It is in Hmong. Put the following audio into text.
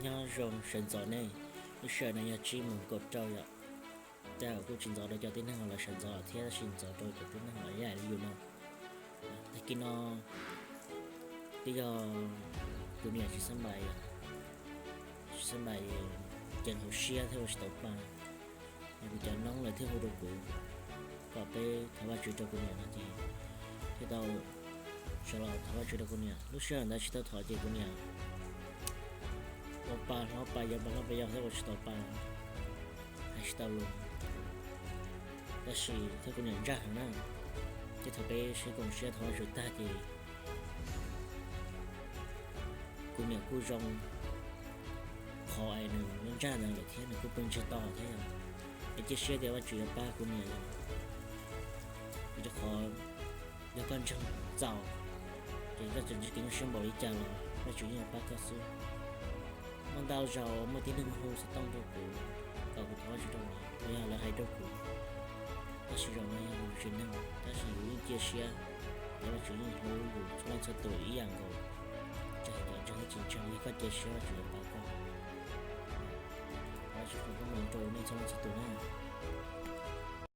Nyob zoo, sawv ntxov nej. Lub sij hawm no yog tsib moos kaum rau yom. Tej zaum kuj tsis ntxov rau cov tib neeg uas lawv sawv ntxov lawm thiab, tab sis ntxov rau cov tib neeg uas yam li yus no. Tag kis no twb yog kuv niam tsis xab npais, tsis xab npais, ceev hauv siab thiab ua tsis tau pa. Yog kuv cov noob lawv thiaj hu rau kuv kom peb thov Vajtswv rau kuv niam no ces thiaj tau sawv los thov Vajtswv rau kuv niam. Lub sij hawm ntawd tsis tau thov ces kuv niam ua pa hlob pa yau, pa hlob pa yau thiab ua tsis tau pa, hais tsis tau lus. Tab sis thiab kuv niam ntsaj heev na, ces thaum peb sib koom siab thov Vajtswv tag ces kuv niam kuj zoo qhov es nws ntsaj ntawd lawm thiab nws kuj pw ntsiag to thiab yom. Es cia siab tias Vajtswv yuav pab kuv niam yom. Vim rau qhov yog koj ntseeg txaus ces koj txawm tsis kev nyuaj siab npaum li cas los Vajtswv yeej yuav pab koj xwb. Muaj ntau zaus muaj tib neeg hu xov tooj rau kuv kom kuv thov Vajtswv rau lawv, los yog lawv hais rau kuv, tab sis zaum no yog tsis neeg, tab sis yus yeej cia siab tias Vajtswv yeej hlub yus txhua leej txhua tus ib yam nkaus, tsis hais cov ntseeg thiab tsis ntseeg. Yog koj cia siab Vajtswv yuav pab koj. Thov Vajtswv foom koob hmoov rau nej txhua leej txhua tus na.